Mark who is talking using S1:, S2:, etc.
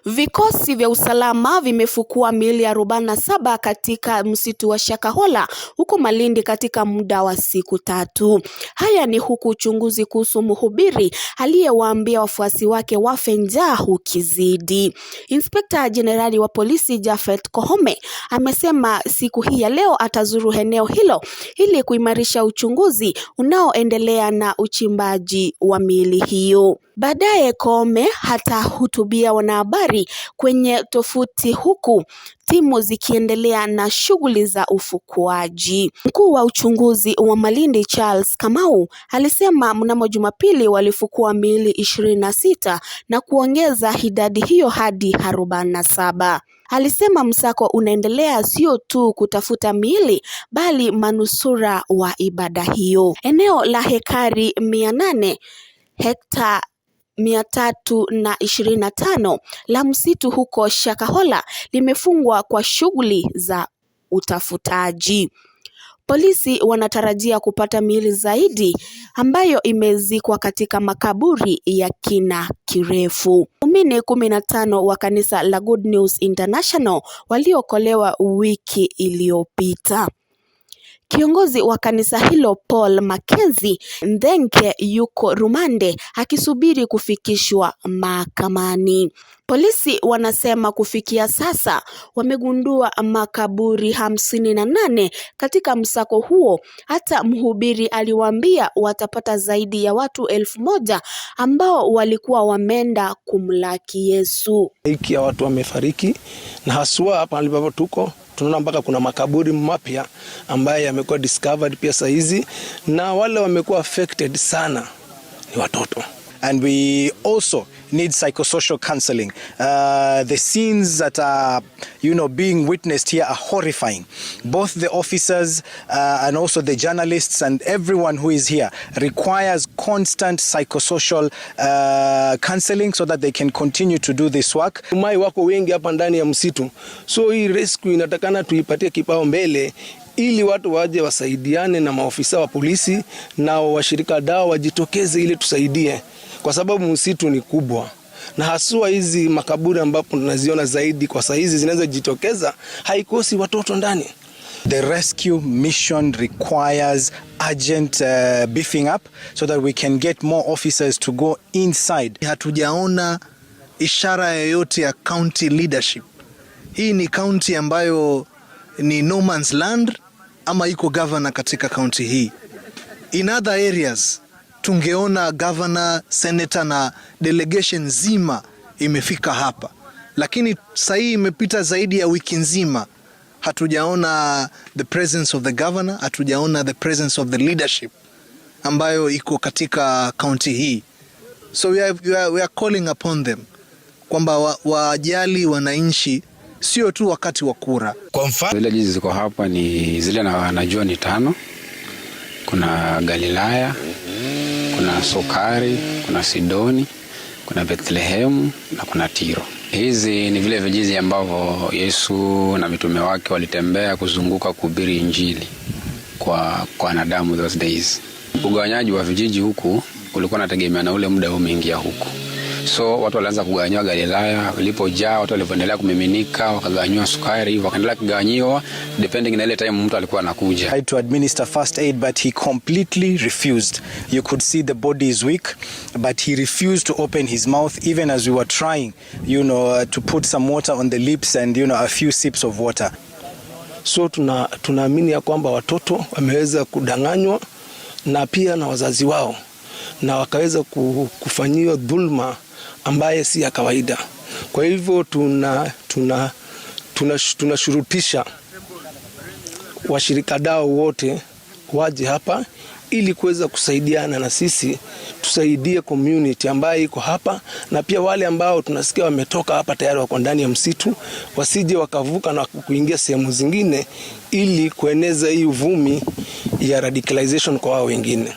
S1: Vikosi vya usalama vimefukua miili 47 katika msitu wa Shakahola huko Malindi katika muda wa siku 3. Haya ni huku uchunguzi kuhusu mhubiri aliyewaambia wafuasi wake wafe njaa ukizidi. Inspekta Jenerali wa polisi Japhet Koome amesema siku hii ya leo atazuru eneo hilo ili kuimarisha uchunguzi unaoendelea na uchimbaji wa miili hiyo. Baadaye Koome atahutubia wanahabari kwenye tovuti huku timu zikiendelea na shughuli za ufukuaji. Mkuu wa uchunguzi wa Malindi Charles Kamau alisema mnamo Jumapili walifukua miili 26 na kuongeza idadi hiyo hadi 47. Alisema msako unaendelea sio tu kutafuta miili bali manusura wa ibada hiyo. Eneo la hekari 800 hekta 325 la msitu huko Shakahola limefungwa kwa shughuli za utafutaji. Polisi wanatarajia kupata miili zaidi ambayo imezikwa katika makaburi ya kina kirefu. Waumini 15 wa kanisa la Good News International waliokolewa wiki iliyopita. Kiongozi wa kanisa hilo Paul Mackenzie Nthenge yuko rumande akisubiri kufikishwa mahakamani. Polisi wanasema kufikia sasa wamegundua makaburi 58 katika msako huo. Hata mhubiri aliwaambia watapata zaidi ya watu 1000 ambao walikuwa wameenda kumlaki Yesu.
S2: Hiki ya watu wamefariki na haswa hapa ambapo tuko tunaona mpaka kuna makaburi mapya ambayo yamekuwa discovered pia saa hizi, na wale wamekuwa affected sana ni watoto.
S3: And we also need psychosocial counseling. The scenes that are being witnessed here are horrifying. Both the officers and also the journalists and everyone who is here requires constant psychosocial counseling so that they can continue to do this work.
S2: Mai wako wengi hapa ndani ya msitu, so hii rescue inatakana tuipatie kipao mbele ili watu waje wasaidiane na maofisa wa polisi na washirika dawa wajitokeze ili tusaidie, kwa sababu msitu ni kubwa na haswa hizi makaburi ambapo tunaziona zaidi kwa saa hizi zinaweza jitokeza, haikosi watoto ndani.
S3: The rescue mission requires urgent beefing up so that we can get more officers to go inside.
S4: Hatujaona ishara yoyote ya county leadership. Hii ni county ambayo ni no man's land ama iko governor katika county hii. In other areas tungeona governor, senator na delegation nzima imefika hapa, lakini sasa hii imepita zaidi ya wiki nzima, hatujaona the presence of the governor, hatujaona the presence of the leadership ambayo iko katika county hii. So we are calling upon them kwamba wajali wananchi sio tu wakati wa kura.
S5: Kwa mfano
S6: Zile ziko hapa ni zile na najua ni tano. Kuna Galilaya, kuna Sukari, kuna Sidoni, kuna Bethlehemu na kuna Tiro. Hizi ni vile vijiji ambavyo Yesu na mitume wake walitembea kuzunguka kuhubiri Injili kwa wanadamu those days. Ugawanyaji wa vijiji huku ulikuwa unategemea na ule muda umeingia huku. So watu walianza kugawanyiwa Galilaya, ilipojaa watu walivyoendelea kumiminika, wakagawanyiwa Sukari, wakaendelea kugawanyiwa depending na ile time mtu alikuwa anakuja.
S3: Tried to administer first aid but he completely refused. You could see the body is weak, but he refused to open his mouth even as we were trying to put some water on the lips and a few sips of water.
S2: So tunaamini ya kwamba watoto wameweza kudanganywa na pia na wazazi wao na wakaweza kufanyiwa dhulma ambaye si ya kawaida. Kwa hivyo tunashurutisha washirikadau wote waje hapa ili kuweza kusaidiana na sisi, tusaidie community ambayo iko hapa, na pia wale ambao tunasikia wametoka hapa tayari wako ndani ya msitu, wasije wakavuka na kuingia sehemu zingine ili kueneza hii uvumi ya radicalization kwa wao wengine.